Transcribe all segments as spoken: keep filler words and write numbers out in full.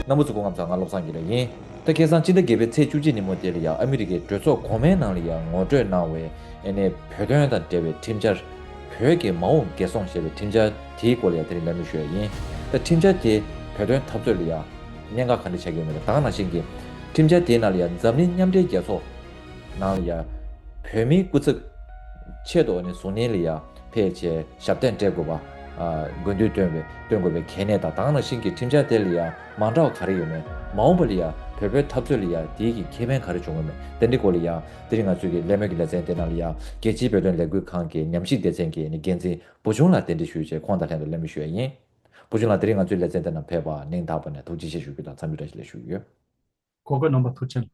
རྣམ་པ་ཚོ་སྐུ་ཁམས་བཟང་། ང་བློ་བཟང་དགེ་ལེགས་ཡིན། ད་ཁ་སང་སྤྱི་ཟླ་བརྒྱད་པའི་ཚེས་བཅུ་གཅིག་ཉིན་མོ་དེ་ལ་ཡང་ཨ་མི་རི་ཀའི་གྲོས་ཚོགས་གོང་མའི་ནང་ལ་ཡང་ངོ་སྤྲོད་གནང་བའི་ཨ་ནི་བོད་དོན་དང་འབྲེལ་བའི་ཁྲིམས་འཆར། བོད་ཀྱི་མ་འོངས་འགན་སྲུང་ཞེས་པའི་ཁྲིམས་འཆར་དེའི་སྐོར་ལ་ཡང་དེ་རིང་གླེང་མོལ་ཞུ་ཡ་ཡིན། ད་ཁྲིམས་འཆར་དེ་བོད་དོན་འཐབ་རྩོད་ལ་ཡང་གནད་འགག་ག་འདྲ་ཆགས་ཀྱི་ཡོད་མེད་དང་། ད་ག་ནང་བཞིན་གྱི་ཁྲིམས་འཆར་དེའི་ནང་ལ་ཡང་འཛམ་གླིང་མཉམ་འབྲེལ་རྒྱལ་ཚོགས་ནང་ལ་ཡང་བོད་མིའི་སྐུ་ཚབ་ཆེད་དུ་ནས་གཟུགས་བརྙན་ལ་ཡང་ཕེབས་བྱས་ཞབས་བརྟན་སྤྲད་དགོས་པ། ཨ། དགོས་འདུན་བཏོན་པའི་བཏོན་དགོས་པའི་གལ་གནད་དང་། ད་ག་ནང་བཞིན་གྱི་ཁྲིམས་འཆར་དེ་ལ་ཡང་མ་འདྲ་བ་ག་རེ་ཡོད་མེད། མ་འོངས་པ་ལ་ཡང་བོད་པའི་འཐབ་རྩོད་ལ་ཡང་དེའི་གི་ཁེ་ཕན་ག་རེ་བྱུང་གི་མེད། དེ་འདྲའི་སྐོར་ལ་ཡང་དེ་རིང་ང་ཚོའི་གི་གླེང་མོལ་གྱི་ལེ་ཚན་དེ་ནང་ལ་ཡང་རྒྱལ་སྤྱིའི་བོད་དོན་ལས་འགུལ་ཁང་གི་ཉམས་ཞིབ་སྡེ་ཚན་གྱི་འགན་འཛིན་བུ་ཆུང་ལགས་གདན་འདྲེན་ཞུས་བྱས་ཁོང་དང་ལྷན་དུ་གླེང་མོལ་ཞུ་ཡ་ཡིན། བུ་ཆུང་ལགས་དེ་རིང་ང་ཚོའི་ལེ་ཚན་དེ་ནང་ཕེབས་པར་སྙིང་ཐག་པ་ནས་ཐུགས་རྗེ་ཆེ་ཞུ་རྒྱུ་དང་འཚམས་འདྲི་བཀྲ་ཤིས་བདེ་ལེགས་ཞུ་གི་ཡོད། གོ་སྐབས་གནང་བར་ཐུགས་རྗེ་ཆེ།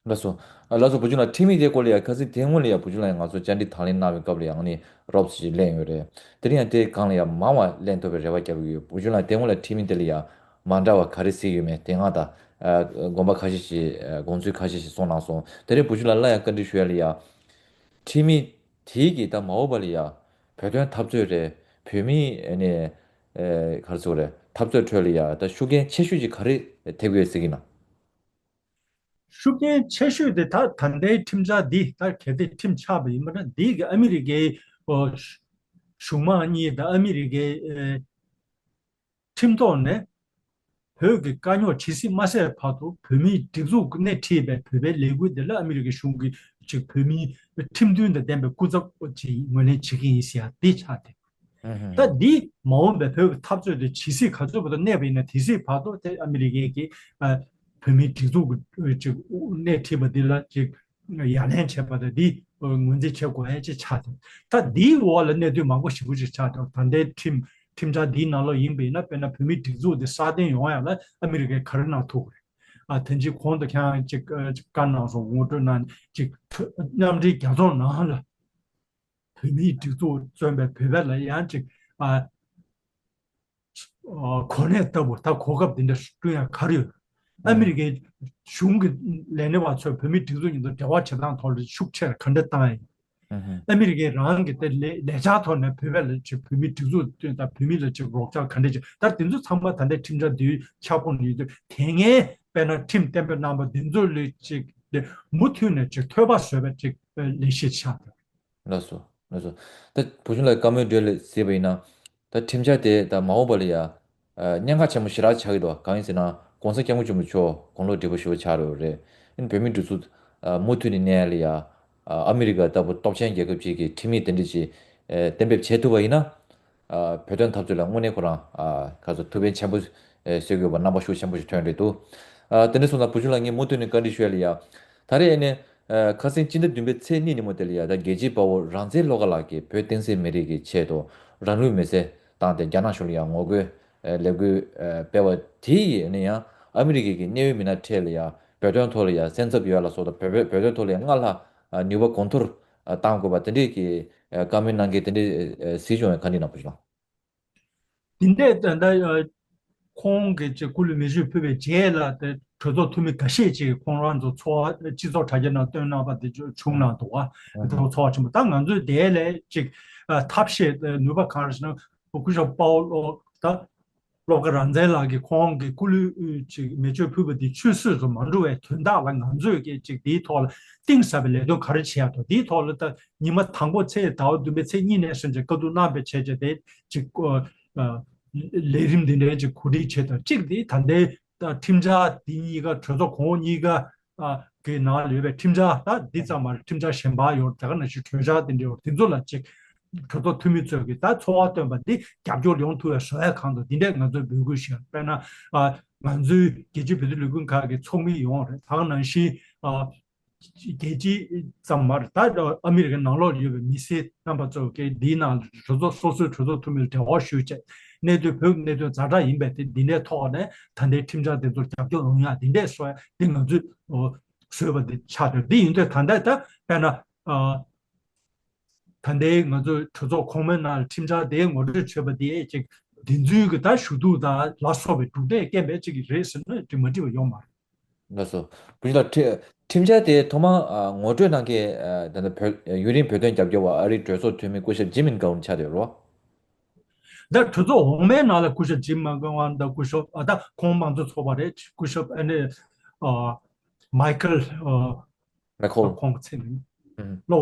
ལགས་སོ། ལགས་སོ། བུ་ཆུང་ལགས་ཁྲིམས་ཡིག་དེའི་སྐོར་ལ་ཡང་ཁ་སང་དེ་སྔོན་ལ་ཡང་བུ་ཆུང་ལགས་ང་ཚོ་བཅར་འདྲི་དང་ལེན་གནང་བའི་སྐབས་ལ་ཡང་ནི་རོབ་ཙམ་ཞིག་གླེང་ཡོད་རེད། དེ་རིང་ཡང་དེའི་སྒང་ལ་ཡང་མང་བ་གླེང་ཐུབ་པའི་རེ་བ་བརྒྱབ་ཀྱི་ཡོད། བུ་ཆུང་ལགས་དེ་སྔོན་ལ་ཁྲིམས་ཡིག་དེ་ལ་ཡང་མ་འདྲ་བ་ག་རེ་གཟིགས་ཡོད་མེད་དེ་སྔ་དང་། ཨ། དགོངས་པ་ཁ་ཤས་ཤིག་ཨ། དགོངས་ཚུལ་ཁ་ཤས་ཤིག་གསུངས་གནང་སོང་། དེ་རིང་བུ་ཆུང་ལགས་ལ་ཡང་བཀའ་འདྲི་ཞུ་ཡ་ལ་ཡང་། ཁྲིམས་ཡིག་དེའི་གི་ད་མ་འོངས་པ་ལ་ཡང་བོད་དོན་འཐབ་རྩོད་རེད། བོད་མིའི་ཨ་ནི་ཨ། ག་རེ་ཟེར་དགོས་རེད། འཐབ་རྩོད་ཁྲོད་ལ་ཡང་ད་ཤུགས་རྐྱེན་ཆེ་ཤོས་ཅིག་ག་རེ་ཐེབས་ཀྱི་ཡོད་ཟེར་གྱི་ན། ཤུགས་རྐྱེན་ཆེ་ཤོས་དེ་ད་ད་ལྟའི་ཁྲིམས་འཆར་འདི་ད་གལ་ཏེ་ཁྲིམས་ཆགས་པ་ཡིན་པ་ན། འདི་གི་ཨ་མི་རི་ཀའི་ཨོ་གཞུང་མང་གཉིས་དང་ཨ་མི་རི་ཀའི་ཨེ་ཁྲིམས་ཐོག་ནས་བོད་ཀྱི་དཀའ་རྙོག་ཇི་སྲིད་མ་སེལ་བར་དུ་བོད་མིའི་སྒྲིག་འཛུགས་སྣེ་ཁྲིད་པའི་བོད་པའི་ལས་འགུལ་འདི་ལ་ཨ་མི་རི་ཀའི་གཞུང་གིས་ཅིག་བོད་མིའི་ཁྲིམས་མཐུན་དང་ལྡན་པའི་སྐུ་ཚབ་ཅིག་ངོས་ལེན་བྱེད་ཀྱི་ཡིན་ཟེར་ཡ་འདི་ཆགས་ཏེ། ཨུ་ཧུམ། ད་འདི་མ་འོངས་པའི་བོད་ཀྱི་འཐབ་རྩོད་དེ་ཇི་སྲིད་ག་ཚོད་བར་དུ་གནས་པ་ཡིན་ན་དེ་སྲིད་བར་དུ་དེ་ཨ་མི་རི་ཀའི་གི་ཨ་བོད་མིའི་སྒྲིག་འཛུགས་ཀྱི་ཅིག་སྣེ་ཁྲིད་པ་འདི་ལ་ཅིག་ཡ་ལན་བྱས་པ་དང་འདི་ངོས་འཛིན་བྱེད་དགོས་ཡ་ཅིག་ཆགས་ཏེ། ད་འདིའི་འོག་ལ་གནད་དོན་མང་པོ་ཞེ་པོ་ཅིག་ཆགས་ཏེ། ད་ལྟའི་ཁྲིམས་ཁྲིམས་འཆར་འདིའི་ནང་ལོགས་ཡིན་པ་ཡིན་ན་དཔེར་ན་བོད་མིའི་སྒྲིག་འཛུགས་འདི་སྲ་བརྟན་ཡོང་ཡ་ལ་ཨ་མི་རི་ཀས་ག་རེ་གནང་ཐུབ་ཀྱི་རེད། ཨ་དེ་ཅིག་གོང་དུ་ཁྱེད་རང་ཅིག་ཨ་ཅིག་བཀའ་གནང་སོང་། ངོ་སྤྲོད་གནང་ཅིག་མཉམ་འབྲེལ་རྒྱལ་ཚོགས་ནང་ལ། བོད་མིའི་སྒྲིག་འཛུགས་བཙོན་པའི་བོད་པ་ལ་ཡང་ཅིག་ཨ་ཨ་གོ་གནས་ལྟ་བུ་ད་གོ་སྐབས་འདི་འདྲ་བསྐྲུན་ཡ་ག་རེ་ཡོད། ཨ་མི་རི་ཀའི་གཞུང་གི་ལས་སྣེ་བ་ཚོས་བོད་མིའི་སྒྲིག་འཛུགས་མཉམ་དུ་འབྲེལ་བ་བྱེད་སྟངས་ཐོག་ལ་ཤུགས་ཆེར་ག་འདྲ་བཏང་ཡ་ཡིན། ཨ་མི་རི་ཀའི་རང་གི་དེ་ལས་ལས་འཆར་ཐོག་ནས་བོད་པ་ལ་ཅིག་བོད་མིའི་སྒྲིག་འཛུགས་བཏོན་དང་བོད་མི་ལ་ཅིག་རོགས་སྐྱོར་ག་འདྲ་ཅིག་ད་དེ་ཚོ་ཚང་མ་ད་ལྟའི་ཁྲིམས་འཆར་འདིའི་ཁྱབ་ཁོངས་ནས་ཡོད་དུས། དེ་སྔའི་དཔེར་ན་ཁྲིམས་གཏན་འབེབས་གནང་བ་འདི་ཚོ་ལས་ཅིག་དེ་མུ་མཐུད་ནས་ཅིག་ཐོས་པ་བཟོ་བའི་ཅིག་ལས་གཞི་ཆགས་འདུག་ལགས་སོ། ལགས་སོ། ད་བུ་ཆུང་ལགས་བཀའ་མོལ་འགྲོས་ལ་གཟིགས་པ་ཡིན་ན། ད་ཁྲིམས་འཆར་དེ་ད་མ་འོངས་པ་ལ་ཡ་ཨ་གནད་འགག་ཆེན་པོ་ཞེ་དྲག་ཆགས་ཀྱི་འདུག་གང་ཡིན་ཟེར་ན་༸གོང་ས་༸སྐྱབས་མགོན་ཆེན་པོ་མཆོག་དགུང་ལོ་བགྲེས་པོ་ཞེ་པོ་ཆགས་འགྲོ་རེད། ཨ་ནི་བོད་མིའི་སྒྲིག་འཛུགས་ཨ་མུ་མཐུད་ནས་གནས་ལ་ཡ་ཨ་ཨ་མི་རི་ཀ་ལྟ་བུ་སྟོབས་ཆེན་རྒྱལ་ཁབ་ཅིག་གིས་ཁྲིམས་ཡིག་དེ་འདྲ་ཅིག་ཨ་གཏན་འབེབས་བྱེད་ཐུབ་པ་ཡིན་ན། ཨ་བོད་དོན་འཐབ་རྩོད་ལ་དངོས་གནས་ཁོ་རང་ཨ་ག་ཚོད་ཐུགས་ཕན་ཆེན་པོ་ཨ་གསོས་ཀྱི་ཡོད་པ་རྣམ་པ་ཤུགས་ཆེན་པོ་ཞིག་ཐོན་རེད་འདུག་ཨ་དེ་འདྲ་སོང་ཙང་བུ་ཆུང་ལགས་ངས་མུ་མཐུད་ནས་བཀའ་འདྲི་ཞུ་ཡ་ལ་ཡ། ད་རེས་ཨ་ནི་ཨ་ཁ་སང་སྤྱི་ཟླ་བདུན་པའི་ཚེས་གཉིས་ཉིན་མོ་དེ་ལ་ཡ་ད་རྒྱལ་གཅེས་དཔའ་བོ་རང་བཙན་བློ་དགའ་ལགས་ཀྱིས་བོད་བསྟན་སྲིད་མི་རིགས་ཀྱི་ཆེད་དུ་རང་ལུས་མེར་སྲེག་བཏང་སྟེ་རྒྱ་ནག་གཞུང་ལ་ཡ་ངོ་རྒོལ་ཨ་ལས་འགུལ་ཨ་སྤེལ་བ་དེ་ཡིས་ཨ་ནི་ཡང་ཨ་མི་རི་ཀའི་གི་གནད་ཡོད་མི་སྣ་གྲས་ལ་ཡ་བོད་དོན་ཐོག་ལ་ཡ་སེམས་འཚབ་ཡོད་ལ་སོགས་དང་། བོད་བོད་བོད་དོན་ཐོག་ལ་ཡ་སྔར་ལྷག་ཨ་ནུས་པ་གོང་མཐོར་ཨ་བཏང་དགོས་པ་དེ་འདྲས་ཀྱི་ཨ་བཀའ་མོལ་གནང་མཁན་དེ་འདྲས་ཨ་གཟིགས་བྱུང་བས་ག་འདྲས་གནང་བུ་ཆུང་ལགས། དེ་འདྲས་ད་ལྟ་ཨ་ཁོང་གིས་ཅིག་སྐུ་ལུས་མེ་མཆོད་ཕུལ་བའི་རྗེས་ལ་དེ་གྲོས་ཚོགས་འཐུས་མི་འགའ་ཤས་ཅིག་ཁོང་རང་ཚོ་ཚོགས་པ་སྤྱི་ཚོགས་དྲ་རྒྱ་ནང་བཏོན་གནང་བ་དེ་བྱུང་གནང་འདུག་བ། དེ་ཚོ་ཚོགས་པ་ཆེན་པོ་ད་ང་ཚོས་དེ་ལས་ཅིག་ཨ་ཐབས་ཤེས་ནུས་པ་གང་རེ་ཞིག་ན་སྐུ་ཞབས་པའོ་ལོ་ད་བློ་དགའ་རང་བཙན་ལགས་ཀྱིས་ཁོང་གི་སྐུ་ལུས་ཅིག་མེ་མཆོད་ཕུལ་བ་དེ་ཆུད་ཟོས་སུ་མ་འགྲོ་བའི་དོན་དག་ལ་ང་ཚོས་ཀྱི་ཅིག་དེའི་ཐོག་ལ་གཏིང་ཟབ་པའི་ལས་དོན་ག་རེ་བྱེད་ཡག་འདུག་དེའི་ཐོག་ལ་ད་ཉི་མ་དང་པོ་ཚེས་ཟླ་བ་བདུན་པའི་ཚེས་གཉིས་ནས་བཟུང་ཅིག་བཀའ་བསྡུར་གནང་བའི་བྱས་རྗེས་དེ་ཅིག་ཨ་ལས་རིམ་འདི་འདྲའི་ཅིག་གོ་སྒྲིག་བྱས་དང་། གཅིག་དེ་ད་ལྟའི་ད་ཁྲིམས་འཆར་འདི་གཉིས་ཀ་གྲོས་ཚོགས་གོང་འོག་གཉིས་ཀ་ཨ་གི་ནང་ལ་ཡོད་པའི་ཁྲིམས་འཆར་ད་འདི་ཙམ་མ་རེད། ཁྲིམས་འཆར་གཞན་པ་ཡོད་དེ་ག་ནང་བཞིན་གྲོས་འཆར་དེ་འདྲ་ཡོད་དེ་ཚོ་ལ་ཅིག་གྲོས་ཚོགས་འཐུས་མི་ཚོས་ཀྱི་ད་ཚོར་བ་བཏོན་པ་འདི་རྒྱབ་སྐྱོར་ཡོང་ཐུབ་པའི་བཟོ་ཡ་གང་འདུག་འདི་འདྲས་ང་ཚོས་འབོད་སྐུལ་ཞུ་ཡ། དཔེར་ན་ཨ་ང་ཚོའི་རྒྱལ་སྤྱིའི་བོད་དོན་ལས་འགུལ་ཁང་གི་ཚོགས་མི་ཡོང་རེད། དེ་ག་ནང་བཞིན་ཨ་རྒྱལ་སྤྱི་ཙམ་མ་རེད། ད་ཨ་མི་རི་ཀའི་ནང་ལོགས་ཡོད་པའི་མི་སེར་རྣམ་པ་ཚོ་གིས་འདིའི་ནང་གྲོས་ཚོགས་སོ་སོའི་གྲོས་ཚོགས་འཐུས་མི་ལ་འབྲེལ་བ་ཞུས་བྱས། གནད་དོན་བོད་ཀྱི་གནད་དོན་ཛ་དྲག་ཡིན་པས་དེ་འདི་ནས་ཐོག་ནས་ད་ལྟའི་ཁྲིམས་འཆར་དེ་ཚོར་རྒྱབ་སྐྱོར་ཡོང་ཡ་འདི་འདྲས་བཟོ་ཡ་འདི་ང་ཚོས་བཟོས་པ་འདི་ཆགས་ཡོད། འདི་ཡིན་དུས་ད་ལྟ་ད་དཔེར་ན་ཨ་ད་ལྟའི་ང་ཚོའི་གྲོས་ཚོགས་གོང་མའི་ནང་ལ་ཁྲིམས་འཆར་དེ་ངོ་སྤྲོད་བྱས་པ་དེ་ཅིག་བདེན་རྫུན་གྱི་ད་ཞུ་གཏུག་དང་ལ་སོགས་པའི་གྲུབ་འབྲས་སྐྱེན་པའི་ཅིག་རེད་ཟེར་ན་ཅིག་མ་འགྲིག་པ་ཡོད་མ་རེད། ལགས་སོ། བུ་ཆུང་ལགས། ཁྲི་ཁྲིམས་འཆར་དེ་ཐོག་མར་ཨ་ངོ་སྤྲོད་གནང་མཁན་ཨ་ད་ལྟ་བོད་ཡུན་རིང་བོད་དོན་རྒྱབ་སྐྱོར་བ་ཨ་རིའི་གྲོས་ཚོགས་འཐུས་མི་སྐུ་ཞབས་ཇི་མིན་གའོ་ཆགས་བསྡད་ཡོད་རེད་བ། ད་གྲོས་ཚོགས་འོག་མའི་ནང་ལ་སྐུ་ཞབས་ཇིམ་མེག་གྷོན་དང་སྐུ་ཞབས་ཨ་ད་ཁོང་དམངས་གཙོ་ཚོགས་པ་རེད། སྐུ་ཞབས་ཨ་ནི་ཨ་མའི་ཁལ་ཨ་མེག་ཁོལ། ཁོང་གི་མཚན་མིང་ཨུམ། ལོ།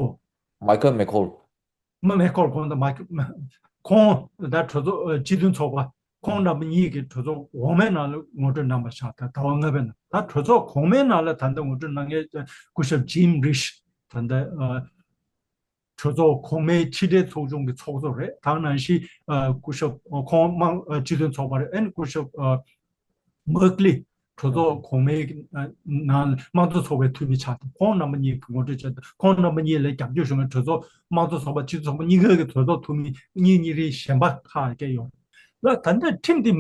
མའི་ཁལ་མེག་ཁོལ། མ་མེག་ཁོལ། ཁོང་དང་མ་ཁོང་ད་གྲོས་ཚོགས་ཨ་སྤྱི་མཐུན་ཚོགས་པ་ཁོང་རྣམ་པ་གཉིས་ཀྱིས་གྲོས་ཚོགས་འོག་མའི་ནང་ལ་ངོ་སྤྲོད་གནང་བ་ཤག་ད་ཟླ་བ་ལྔ་པའི་ནང་། ད་གྲོས་ཚོགས་གོང་མའི་ནང་ལ་ད་ལྟ་ངོ་སྤྲོད་གནང་མཁན་སྐུ་ཞབས་ཇིམ་རིཤ། ད་ལྟ་ཨ་གྲོས་ཚོགས་གོང་མའི་ཕྱི་འབྲེལ་ཚོགས་ཆུང་གི་ཚོགས་གཙོ་རེད། ད་ནང་བཞིན་ཨ་སྐུ་ཞབས་ཨ་ཁོང་དམངས་ཨ་སྤྱི་མཐུན་ཚོགས་པ་རེད། ཨ་ནི་སྐུ་ཞབས་ཨ་མར་ཁེ་ལི་གྲོས་ཚོགས་གོང་མའི་ཨ་ནང་དམངས་གཙོ་ཚོགས་པའི་འཐུས་མི་ཆགས་ཏེ་ཁོང་རྣམ་པ་གཉིས་ཀྱི་ངོ་སྤྲོད་བྱས་ཏེ་ཁོང་རྣམ་པ་གཉིས་ལ་རྒྱབ་སྐྱོར་ཞུ་མཁན་གྲོས་ཚོགས་དམངས་གཙོ་ཚོགས་པ་སྤྱི་མཐུན་ཚོགས་པ་གཉིས་ཀ་གི་གྲོས་ཚོགས་འཐུས་མི་གཉིས་གཉིས་རེ་གཞན་པ་ཁག་བསྐྱལ་ཡོད། ལ་ད་ལྟ་ཁྲིམས་འདི་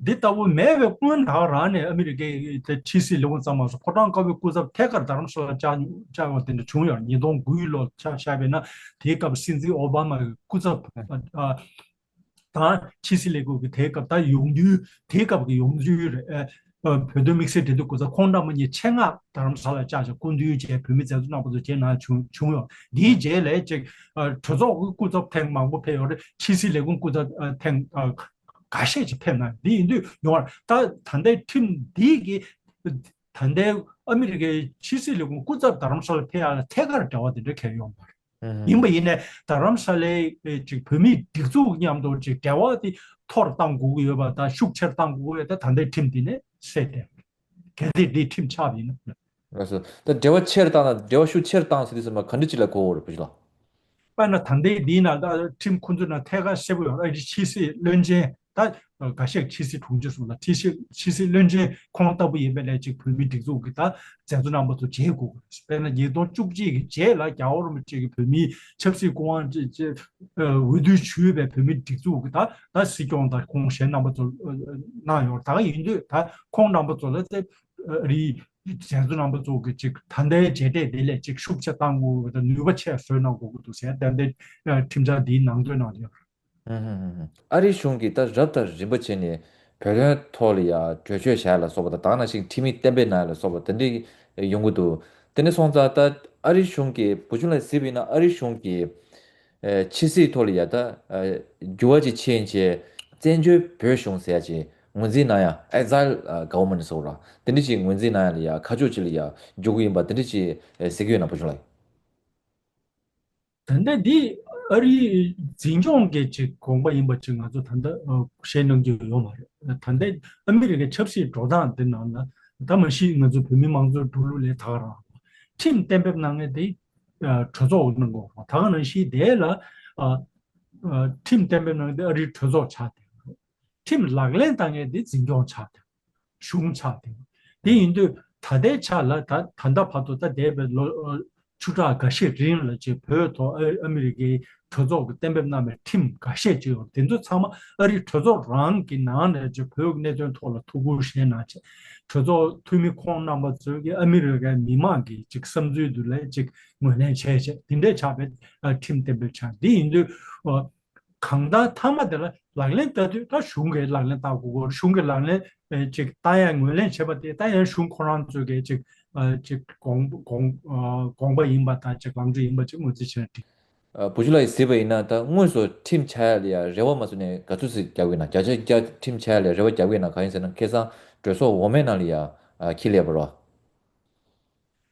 འདི་ལྟ་བུ་མེད་པའི་སྔོན་ད་ག་རང་ནས་ཨ་མི་རི་ཀའི་དེ་ཕྱི་སྲིད་ལས་ཁུངས་ཙམ་མ་ཟད་ཕོ་བྲང་དཀར་པོའི་སྐུ་ཚབ་ཐད་ཀར་རྡ་རམ་ས་ལ་བཅར་བཅར་བ་དེ་འདྲ་བྱུང་ཡོད། ཉིས་སྟོང་དགུའི་ལོར་ཆ་བཞག་པ་ཡིན་ན་དེའི་སྐབས་སྲིད་འཛིན་ཨོ་བྷ་མ་གི་སྐུ་ཚབ་ཨ་ཨ་དང་ཕྱི་སྲིད་ལས་ཁུངས་ཀྱི་དེའི་སྐབས་ད་ཡོང་དུས་དེའི་སྐབས་ཀྱི་ཡོང་དུས་རེད། ཨ་བོད་དོན་དམིགས་བསལ་འབྲེལ་མཐུད་སྐུ་ཚབ་ཁོང་རྣམ་པ་གཉིས་ཆེད་མངགས་རྡ་རམ་ས་ལ་བཅར་བྱས་སྐུ་མདུན་བཅས་བོད་མི་མཛད་གཙོ་རྣམ་པ་ཚོ་མཇལ་གནང་བྱུང་བྱུང་ཡོད། འདིའི་རྗེས་ལ་ཅིག་ཨ་གྲོས་ཚོགས་ཀྱི་སྐུ་ཚབ་ཐེངས་མང་པོ་ཕེབས་ཡོད་རེད། ཕྱི་སྲིད་ལས་ཁུངས་སྐུ་ཚབ་ཨ་ཐེངས་ཨ་འགའ་ཤས་ཅིག་ཕེབས་གནང་། འདི་ཡིན་དུས་ཡོང་བར་ད་ད་ལྟའི་ཁྲིམས་འདི་གི་ད་ལྟའི་ཨ་མི་རི་ཀའི་ཕྱི་སྲིད་ལས་ཁུངས་སྐུ་ཚབ་རྡ་རམ་ས་ལ་ཕེབས་ཡག་ལ་ཐད་ཀར་འབྲེལ་བ་དེ་འདྲ་གང་ཡང་ཡོད་མ་རེད། ཨུ་ཧུམ། ཡིན་པ་ཡིན་ནའི་རྡ་རམ་ས་ལའི་ཅིག་བོད་མིའི་སྒྲིག་འཛུགས་མཉམ་དུ་ཅིག་འབྲེལ་བ་དེ་མཐོ་རུ་གཏང་དགོས་ཀྱི་ཡོད་པ་དང་ཤུགས་ཆེར་གཏང་དགོས་ཀྱི་ཡོད་ད་ད་ལྟའི་ཁྲིམས་འདི་ནས་གསལ་བསྡད། གལ་ཏེ་འདི་ཁྲིམས་ཆགས་པ་ཡིན་ན། ལགས་སོ། ད་འབྲེལ་བ་ཆེར་བཏང་དང་འབྲེལ་བ་ཤུགས་ཆེར་བཏང་ཟེར་དུས་ཙམ་པ་ག་འདྲ་ཅིག་ལ་གོ་དགོས་རེད་བུ་ཅུ་ལགས། དཔེར་ན་ད་ལྟའི་འདིའི་ནང་ད་ཁྲིམས་ཁོང་ཚོའི་ནང་ཐད་ཀར་གསལ་པོ་ཡོད་རེད། ཕྱི་སྲིད་བློན་ཆེན་ད་འགའ་ཤས་ཕྱི་སྲིད་དྲུང་ཆེ་གསུངས་ལ་ཕྱི་སྲིད་ཕྱི་སྲིད་བློན་ཆེན་ཁོང་ལྟ་བུ་ཡིན་པའི་ལས་ཅིག་བོད་མིའི་སྒྲིག་འཛུགས་ཀྱི་ད་མཛད་གཙོ་རྣམ་པ་ཚོ་བྱེད་དགོས་ཀྱི་རེད། དཔེར་ན་ཉིས་སྟོང་བཅུ་གཅིག་གི་རྗེས་ལ་རྒྱལ་བ་རིན་པོ་ཆེ་གིས་བོད་མིའི་ཆབ་སྲིད་སྐུ་དབང་ཅིག་ཅིག་འོས་བསྡུ་ཞུས་པའི་བོད་མིའི་སྒྲིག་འཛུགས་ཀྱི་ད་ད་སྲིད་སྐྱོང་དང་ཁོང་གཞན་རྣམ་པ་ཚོ་གནང་ཡོད། ད་ག་ཡིན་དུས་ད་ཁོང་རྣམ་པ་ཚོ་ལ་ད་རིའི་མཛད་གཙོ་རྣམ་པ་ཚོ་གི་ཅིག་ད་ལྟའི་མཇལ་འཕྲད་དེ་ལས་ཅིག་ཤུགས་ཆེ་གཏང་དགོས་ཀྱི་ད་ནུས་པ་ཆེ་བཟོས་གནང་དགོས་ཀྱི་འདུག་ཟེར་ད་ལྟའི་ཁྲིམས་འཆར་འདིའི་ནང་འདོན་གནང་ཡོད། ཨ་རིའི་གཞུང་གིས་ད་རབ་དང་རིམ་པ་བྱས་ནས་བོད་དོན་ཐོག་ལ་ཡ་གྲོས་ཆོད་བཞག་ལ་སོགས་པ་དང་ད་ག་ནང་བཞིན་ཁྲིམས་ཡིག་གཏན་འབེབས་གནང་ལ་སོགས་པ་དེ་འདྲ་ཡོང་གི་འདུག་དེ་འདྲ་སོང་ཙང་ད་ཨ་རིའི་གཞུང་གིས་བུ་ཆུང་ལགས་གཟིགས་པ་ཡིན་ན་ཨ་རིའི་གཞུང་གིས་ཕྱི་སྲིད་ཐོག་ལ་ཡ་ད་འགྱུར་བ་ཅིག་ཕྱིན་བྱས་བཙན་བྱོལ་བོད་གཞུང་ཟེར་ཡ་ཅིག་ངོས་འཛིན་གནང་ཡ་Exile Government་ཟེར་བ་ར་དེ་འདྲ་ཅིག་ངོས་འཛིན་གནང་ཡ་ལ་ཡ་ཁ་ཕྱོགས་ཅིག་ལ་ཡ་འགྱུར་གི་ཡིན་པ་དེ་འདྲ་ཅིག་གཟིགས་ཀྱི་ཡོད་ན་བུ་ཆུང་ལགས། ད་ལྟ་འདི་ཨ་རིའི་འཛིན་སྐྱོང་གི་ཅིག་དགོངས་པ་ཡིན་པ་ཅིག་ང་ཚོ་ད་ལྟ་ཨ་བཤད་གནང་རྒྱུ་ཡོད་མ་རེད། ད་ལྟ་ཨ་མི་རི་ཀའི་ཆབ་སྲིད་འགྲོ་སྟངས་འདི་ནང་ལ་ད་མ་གཞི་ང་ཚོ་བོད་མི་མང་གཙོའི་འགྲོ་ལུགས་ལས་ད་ག་རང་ཁྲིམས་གཏན་འབེབས་གནང་མཁན་དེ་ཨ་གྲོས་ཚོགས་གནང་དགོས། ད་ག་ནང་བཞིན་དེ་ལ་ཨ་ཨ་ཁྲིམས་གཏན་འབེབས་གནང་མཁན་དེ་ཨ་རིའི་གྲོས་ཚོགས་ཆགས་བསྡད་ཡོད་རེད། ཁྲིམས་ལག་ལེན་བསྟར་མཁན་དེ་འཛིན་སྐྱོང་ཆགས་བསྡད་ཡོད་རེད། གཞུང་ཆགས་བསྡད་ཡོད་རེད། དེ་ཡིན་དུས་ད་ལྟའི་ཆ་ལ་ད་ད་ལྟ་བར་དུ་ད་འདས་པའི་ལོ་ཨ་བཅུ་ཕྲག་འགའ་ཤས་རིང་ལ་ཅིག་བོད་ཐོག་ཨ་ཨ་མི་རི་ཀའི་གྲོས་ཚོགས་ཀྱིས་གཏན་འབེབས་གནང་བའི་ཁྲིམས་འགའ་ཤས་ཅིག་ཡོད་རེད། དེ་ཚོ་ཚང་མ་ཨ་རིའི་གྲོས་ཚོགས་རང་གི་ནང་ནས་ཅིག་བོད་ཀྱི་གནད་དོན་ཐོག་ལ་ཐུགས་ཁུར་བཞེས་གནང་བྱས་གྲོས་ཚོགས་འཐུས་མི་ཁོང་རྣམ་པ་ཚོས་ཀྱི་ཨ་མི་རི་ཀའི་མི་མང་གི་ཅིག་བསམ་ཚུལ་དེ་ལ་ཅིག་ངོས་ལེན་བྱས་བྱས་དེ་འདྲས་ཆགས་པའི་ཨ་ཁྲིམས་གཏན་འབེབས་ཆགས། འདི་ཡིན་དུས་ཨ་གང་ལྟར་མཐའ་མ་དེ་ལ་ལག་ལེན་བསྟར་དུས་ད་གཞུང་གིས་ལག་ལེན་བསྟར་དགོས་ཀྱི་རེད། གཞུང་གིས་ལག་ལེན་ཨེ་ཅིག་བསྟར་ཡ་ངོས་ལེན་བྱེད་པ་དེ་ད་ཡང་གཞུང་ཁོ་རང་ཚོས་ཀྱི་ཅིག་ཨ་ཅིག་དགོངས་དགོངས་ཨ་དགོངས་པ་ཡིན་པ་དང་ཅིག་ལངས་ཕྱོགས་ཡིན་པ་ཅིག་ངོས་འཛིན་བྱས་ན་འགྲིག། ཨ་བུ་ཆུ་ལགས་ཀྱིས་གཟིགས་པ་ཡིན་ན་ད་དངོས་སུ་ཁྲིམས་ཆགས་ཡ་ལ་ཡ་རེ་བ་མ་བཟོ་ནས་ག་ཚོད་ཅིག་རྒྱག་གི་ཡོད་ན། བརྒྱ་ཆ་བརྒྱ་ཁྲིམས་ཆགས་ཡ་ལ་ཡ་རེ་བ་རྒྱག་གི་ཡོད་ན། གང་ཡིན་ཟེར་ན་ཁ་སང་གྲོས་ཚོགས་འོག་མའི་ནང་ལ་ཡ་ཨ་འཁྱེར་སླེབས་པ་རེད་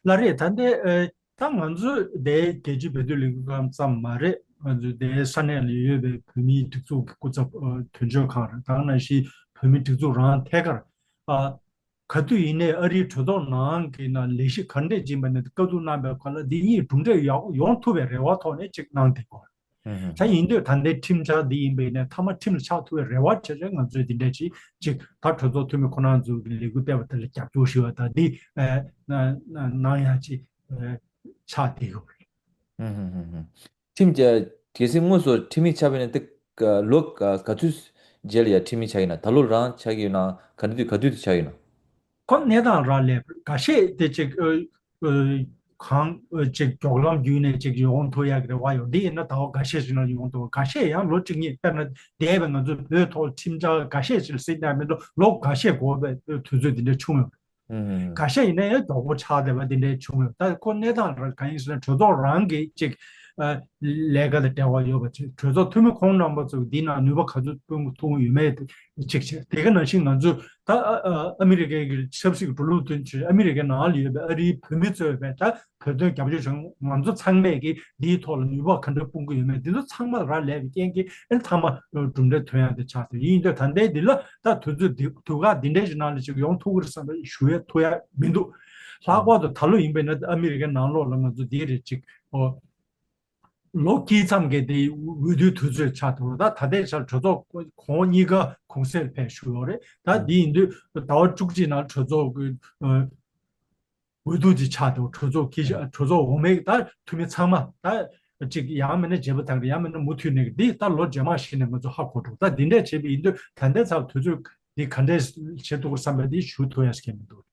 བ། ལགས་རེད། ད་ལྟའི་ཨ་ད་ང་ཚོ་དེ་རྒྱལ་སྤྱིའི་བོད་དོན་ལས་འགུལ་ཁང་ཙམ་མ་རེད། ང་ཚོ་དེ་ས་གནས་ལ་ཡོད་པའི་བོད་མིའི་སྒྲིག་འཛུགས་ཀྱི་སྐུ་ཚབ་ཨ་དོན་གཅོད་ཁང་རེད། ད་ག་ནང་བཞིན་བོད་མིའི་སྒྲིག་འཛུགས་རང་ཐད་ཀར་ཨ་ག་དུས་ཡིན་ནའི་ཨ་རིའི་གྲོས་ཚོགས་ནང་གི་ནང་ལས་གཞི་ག་འདྲས་ཡིན་པ་ནས་བཀའ་བསྡུར་གནང་པའི་སྐོར་ལ་འདི་གཉིས་གྲུབ་འབྲས་ཡག་ཡོང་ཐུབ་པའི་རེ་བ་ཐོག་ནས་ཅིག་གནང་བསྡད་ཡོད་རེད། ད་ཡིན་དུས་ད་ལྟའི་ཁྲིམས་འཆར་འདི་ཡིན་པས་ནས་མཐའ་མ་ཁྲིམས་ལ་ཆགས་ཐུབ་པའི་རེ་བ་བྱས་བྱས་ང་ཚོས་འདི་འདྲ་ཅིག་ཅིག་ད་གྲོས་ཚོགས་འཐུས་མི་ཁོ་རང་ཚོ་གི་ལས་འགུལ་སྤེལ་བ་དེ་ལ་རྒྱབ་སྐྱོར་ཞུ་བ་དང་འདི་ཨ་ན་ན་གནང་ཡག་ཅིག་ཨ་ཆགས་བསྡད་ཡོད་རེད། ཧུམ་ཧུམ་ཧུམ་ཧུམ། ཁྲིམས་ཀྱི་གལ་སྲིད་དངོས་སུ་ཁྲིམས་ཡིག་ཆགས་པ་ཡིན་ན་དེ་ལོ་ག་ག་ཚོད་རྗེས་ལ་ཡ་ཁྲིམས་ཡིག་ཆགས་ཡིན་ན། ད་ལོ་རང་ཆགས་ཀྱི་ཡོད་ན་ག་འདྲ་དུས་ག་དུས་དུ་ཆགས་ཡོད་ན། ཁོ་གནས་སྟངས་རང་ལས་འགའ་ཤས་དེ་ཅིག་ཨ་ཨ་གང་ཨ་ཅིག་མགྱོགས་ལམ་བརྒྱུད་ནས་ཅིག་ཡོང་ཐུབ་ཡག་གི་རེ་བ་ཡོད། འདི་ཡིན་ན་ཟླ་བ་འགའ་ཤས་ཤིག་ནང་ཡོང་ཐུབ། འགའ་ཤས་ཡང་ལོ་གཅིག་གཉིས། དཔེར་ན་འདས་པའི་ང་ཚོའི་བོད་ཐོག་ཁྲིམས་འཆར་འགའ་ཤས་ཤིག་ལ་གཟིགས་ན་མི་འདུག་ལོ་འགའ་ཤས་འགོར་བའི་དུས་ཚོད་འདི་འདྲ་བྱུང་ཡོད། ཨུམ། འགའ་ཤས་ཡིན་ན་ཡང་མགྱོགས་པོ་ཆགས་བསྡད་པ་འདི་འདྲ་བྱུང་ཡོད། ད་ཁོ་གནས་སྟངས་རང་གང་ཡིན་ཟེར་ན་གྲོས་ཚོགས་རང་གིས་ཅིག་ ཨ་ལས་ཀ་དང་འབྲེལ་བ་ཡོད་པ་བྱས། གྲོས་ཚོགས་འཐུས་མི་ཁོང་རྣམ་པ་ཚོས་འདི་ནང་ནུས་པ་ག་ཚོད་སྤུངས་ཐུབ་ཀྱི་ཡོད་མེད་དེ་གཅིག་བྱས། དེ་ག་ནང་བཞིན་ང་ཚོས་ད་ཨ་ཨ་ཨ་མི་རི་ཀའི་གི་ཆབ་སྲིད་ཀྱི་འགྲོ་ལུགས་དོན་ཆེད། ཨ་མི་རི་ཀའི་ནང་ལ་ཡོད་པའི་ཨ་རིའི་བོད་མི་གཙོས་པའི་ད་བོད་དོན་རྒྱབ་སྐྱོར་བྱུང་ང་ཚོ་ཚང་མས་ཀྱིས་འདིའི་ཐོག་ལ་ནུས་པ་ག་འདྲ་སྤུངས་ཀྱི་ཡོད་མེད། འདི་ཚོ་ཚང་མ་རག་ལས་པའི་རྐྱེན་གྱིས་ཨ་ནི་མཐའ་མ་གྲུབ་འབྲས་ཐོན་ཡག་དེ་ཆགས་ཐུབ་ཡིན་དུས། ད་ལྟའི་འདི་ལ་ད་དུས་ཚོད་འདི་དུས་བཀག་འདི་འདྲའི་ཞིག་ནང་ལ་ཅིག་ཡོང་ཐུབ་ཀྱི་རེད་བསམ་པ་ཞུ་ཡ་ཐུབ་ཡ་མི་འདུག་ལྷག་པར་དུ་ད་ལོ་ཡིན་པས་ན་ཨ་མི་རི་ཀའི་ནང་ལོགས་ལ་ང་ཚོ་འདི་རེད་ཅིག་ཨོ། ལོ་དཀྱིལ་མཚམས་ཀྱི་དེ་འོས་བསྡུའི་དུས་ཚོད་ཆགས་འདུག་ད་ད་ལྟའི་ཆར་གྲོས་ཚོགས་གོང་གཉིས་ཀ་གུང་སེང་ཕེབས་བཞུགས་ཡོད་རེད། ད་འདི་ཡིན་དུས་ཟླ་བ་བཅུ་གཅིག་ནང་གྲོས་ཚོགས་ཀྱི་ཨ་འོས་བསྡུ་ཅིག་ཆགས་འདུག་གྲོས་ཚོགས་ཀྱི་གྲོས་ཚོགས་འོག་མའི་ད་འཐུས་མི་ཚང་མ་ད་ཅིག་ཡང་མིན་ན་བརྗེ་པོ་བཏང་རེད། ཡང་མིན་ན་མུ་མཐུད་ནས་འདི་ད་ལོ་རྗེས་མ་ཞིག་ནས་ང་ཚོ་ཧ་གོ་འགྲོ། ད་འདི་འདྲས་བྱས་པ་ཡིན་དུས་ད་ལྟའི་ཆར་དུས་ཚོད་འདི་ག་འདྲས་བྱེད་ཐུབ་ཀྱི་བསམ་པ་འདི་ཞུ་ཐུབ་ཡ་ཞིག་མི་འདུག་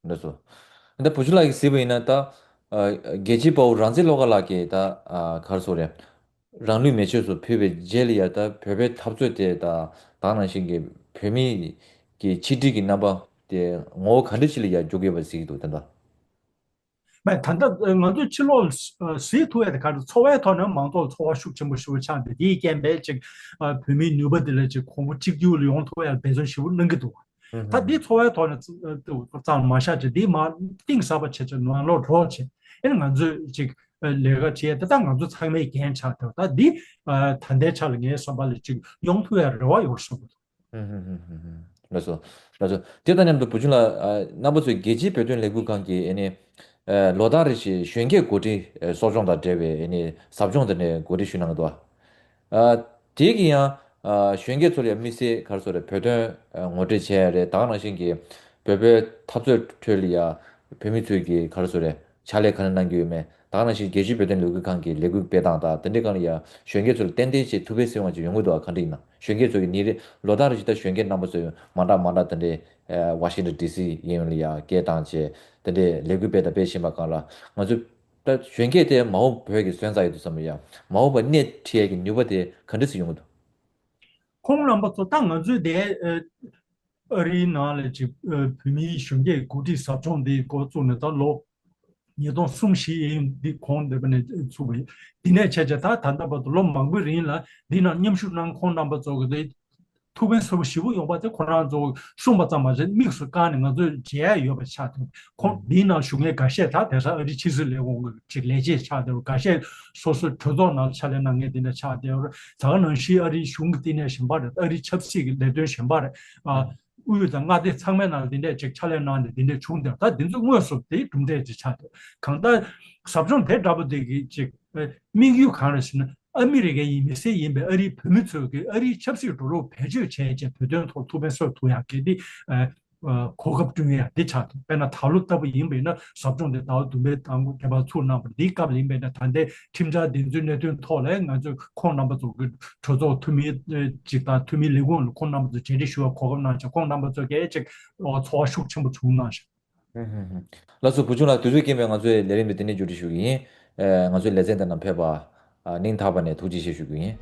ལགས་སོ། ད་བུ་ཆུང་ལགས་ཀྱིས་གཟིགས་པ་ཡིན་ན་ད། ཨ་རྒྱལ་གཅེས་དཔའ་བོ་རང་བཙན་བློ་དགའ་ལགས་ཀྱིས་ད་ཨ་ག་རེ་ཟེར་དགོས་རེད། རང་ལུས་མེ་མཆོད་སུ་ཕུལ་བའི་རྗེས་ལ་ཡ་ད་བོད་པའི་འཐབ་རྩོད་དེ་ད་ད་ག་ནང་བཞིན་གྱི་བོད་མི་གི་ཆིག་སྒྲིལ་གྱི་རྣམ་པ་དེ་ངོ་བོ་ག་འདྲ་ཞིག་ལ་ཡ་འགྱུར་གྱི་ཡོད་པ་གཟིགས་ཀྱི་འདུག་ད་ལྟ། མ་ད་ལྟ་ང་ཚོ་ཕྱི་ལོགས་ལ་གཟིགས་ཐུབ་ཡ་དེ་ག་རེ། འཚོ་བའི་ཐོག་ནས་མང་ཚོགས་ལ་ཚོར་བ་ཤུགས་ཆེན་པོ་ཞིག་ཆགས་འདུག་དེའི་རྐྱེན་པས་ཅིག་ཨ་བོད་མིའི་ནུས་པ་དེ་ལ་ཅིག་གོང་བུ་གཅིག་གྱུར་ལ་ཡོང་ཐུབ་ཡ་འབད་བརྩོན་ཞེ་པོ་གནང་གི་འདུག་ད་འདི་འཚོ་བའི་ཐོག་ནས་ཙང་མ་བཞག་བྱས། འདི་མ་གཏིང་ཟབ་པ་བྱས་བྱས་ནང་ལོགས་འགྲོ་བྱས། ཨེ་ནི་ང་ཚོས་ཅིག་ལས་ཀ་བྱེད་ཡ་དེ་ད་ང་ཚོ་ཚང་མའི་འགན་ཆགས་འདུག་ད་འདི་ད་ལྟའི་ཆ་ལ་ངའི་བསམ་པ་ལ་ཅིག་ཡོང་ཐུབ་ཡ་རེ་བ་ཡོད་བསམ་གྱི་འདུག་ལགས་སོ། ལགས་སོ། དེ་དང་མཉམ་དུ་བུ་ཆུང་ལགས། ཨ་རྣམ་པ་ཚོས་རྒྱལ་སྤྱིའི་བོད་དོན་ལས་འགུལ་ཁང་གིས་ཨ་ནི་ཨ་ལོ་ལྟར་རེ་བཞིན་གཞོན་སྐྱེས་འགོ་ཁྲིད་ཨ་གསོ་སྐྱོང་དང་འབྲེལ་བའི་ཨ་ནི་ཟབ་སྦྱོང་དེ་འདྲ་གོ་སྒྲིག་ཞུ་གནང་གི་འདུག་ཨ་དེ་གི་ཡང་ཨ་གཞོན་སྐྱེས་ཚོ་ལ་ཡང་དམིགས་བསལ་ག་རེ་ཟེར་དགོས་རེད། བོད་དོན་ཨ་ངོ་སྤྲོད་བྱས་ཡ་རེད། ད་ག་ནང་བཞིན་གྱི་བོད་པའི་འཐབ་རྩོད་ཁྲོད་ལ་ཡ་བོད་མི་ཚོས་ཀྱི་ག་རེ་ཟེར་དགོས་རེད། ཕྱག་ལས་ག་རེ་གནང་གི་ཡོད་མེད། ད་ག་ནང་བཞིན་རྒྱལ་སྤྱིའི་བོད་དོན་ལས་འགུལ་ཁང་གི་ལས་འགུལ་སྤེལ་སྟངས་དང་དེ་འདྲའི་སྒང་ལ་ཡ་གཞོན་སྐྱེས་ཚོ་ལ་ཏན་ཏན་ཅིག་ཐུགས་ཕན་གསོས་པ་ཅིག་ཡོང་གི་འདུག་ག་ག་འདྲ་ཡིན་ན། གཞོན་སྐྱེས་ཚོ་གི་ཉིན་རེ་ལོ་ལྟར་རེ་བཞིན་ད་གཞོན་སྐྱེས་རྣམ་པ་ཚོས་མ་འདྲ་མ་འདྲ་དེ་འདྲའི་ཨ་ཝ་ཤིང་ཊོན་ཌི་སི་ཡིན་ལ་ཡ་སྐད་བཏང་བྱས་དེ་འདྲའི་ལས་འགུལ་སྤེལ་དང་སྤེལ་བཞིན་པ་སྒང་ལ་ང་ཚོ་ད་གཞོན་སྐྱེས་དེ་མ་འོངས་བོད་ཀྱི་སོན་རྩ་ཡོད་དུ་བསམ་ཡ། མ་འོངས་པ་སྣེ་ཁྲིད་ཡས་ཀྱི་ནུས་པ་དེ་ག་འདྲ་ཞིག་ཡོང་གི་འདུག་ཁོང་རྣམ་པ་ཚོ་ད་ང་ཚོའི་དེ་ཨ་ཨ་རིའི་ནང་ལ་ཅིག་ཨ་བོད་མིའི་གཞོན་སྐྱེས་འགོ་ཁྲིད་ཟབ་སྦྱོང་འདི་འགོ་བཙུགས་ནས་ད་ལོ་ཉིས་སྟོང་གསུམ་བཞི་ཡིན། འདི་གོང་འདི་པ་ནས་ཚུགས་པ་ཡིན། འདི་ནས་བྱས་བྱས་ད་ད་ལྟ་བར་དུ་ལོ་མང་པོའི་རིང་ལ་འདི་ནང་མཉམ་ཞུགས་གནང་ཁོང་རྣམ་པ་ཚོ་གི་དེ་ཐུགས་ཕན་གསོས་པོ་ཞེ་པོ་ཡོང་པ་དེ་ཁོ་རང་ཚོ་གསུངས་པ་ཙམ་མ་ཟད་དམིགས་སུ་བཀར་ནས་ང་ཚོས་མཇལ་ཡ་ཡོད་པ་ཆགས་འདུག་ཁོང་འདིའི་ནང་བཞུགས་མཁན་འགའ་ཤས་ད་དེང་སང་ཨ་རིའི་ཕྱི་སྲིད་ལས་ཁུངས་ཀྱི་ཅིག་ལས་བྱེད་ཆགས་བསྡད་ཡོད། འགའ་ཤས་སོ་སོའི་གྲོས་ཚོགས་ནང་ལ་ཕྱག་ལས་གནང་མཁན་དེ་འདྲ་ཆགས་བསྡད་ཡོད། ད་ག་ནང་བཞིན་ཨ་རིའི་གཞུང་གི་བསྟི་གནས་གཞན་པ་རེད། ཨ་རིའི་ཆབ་སྲིད་ཀྱི་ལས་དོན་གཞན་པ་རེད། ཨ་དབུས་དང་མངའ་སྡེ་ཚང་མའི་ནང་ལ་འདི་འདྲས་ཅིག་ཕྱག་ལས་གནང་ནས་འདི་འདྲས་བྱུང་བསྡད། ད་འདི་ཚོ་དངོས་སུ་དེའི་གྲུབ་འབྲས་ཅིག་ཆགས་བསྡད། གང་ལྟར་ཟབ་སྦྱོང་དེ་འདྲ་པོ་དེ་གི་ཅིག་དམིགས་ཡུལ་གང་རེད་ཟེར་ན། ཨ་མི་རི་ཀའི་མི་སེར་ཡིན་པའི་ཨ་རིའི་བོད་མི་ཚོས་ཀྱིས་ཨ་རིའི་ཆབ་སྲིད་འགྲོ་ལུགས་བེད་སྤྱོད་བྱས་བྱས་བོད་དོན་ཐོག་ཐུགས་ཕན་གསོས་ཐུབ་ཡག་གི་འདི་ཨ་གོ་སྐབས་བསྐྲུན་ཡག་འདི་ཆགས་འདུག་དཔེར་ན་ད་ལོ་ལྟ་བུ་ཡིན་པས་ན་ཟབ་སྦྱོང་དེ་ཟླ་བ་བདུན་པའི་དང་པོ་བརྒྱད་པ་ཚུགས་གནང་བ་རེད། འདིའི་སྐབས་ལ་ཡིན་པས་ན་ད་ལྟའི་ཁྲིམས་འཆར་འདི་ཚོའི་གནད་དོན་ཐོག་ལ་ང་ཚོས་ཁོང་རྣམ་པ་ཚོ་གི་གྲོས་ཚོགས་འཐུས་མི་ཅིག་དང་འཐུས་མི་ལས་ཁུངས་ལ་ཁོང་རྣམ་པ་ཚོ་མཇལ་འཕྲད་ཞུ་བའི་གོ་སྐབས་གནང་བྱས་ཁོང་རྣམ་པ་ཚོ་གིས་ཅིག་ཚོར་བ་ཤུགས་ཆེན་པོ་བྱུང་གནང་ཞིང་། ལགས་སོ། བུ་ཆུང་ལགས། དུས་ཚོད་རྐྱེན་པས་ང་ཚོའི་ལས་རིམ་འདི་འདི་ནས་མཇུག་སྒྲིལ་ཞུ་གི་ཡིན། ཨེ་ང་ཚོའི་ལེ་ཚན་འདི་ནང་ཕེབས་པ་ཨ་སྙིང་ཐག་པ་ནས་ཐུགས་རྗེ་ཆེ་ཞུ་གི་ཡིན།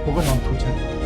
གོ་སྐབས་གནང་ཐུགས་རྗེ་ཆེ།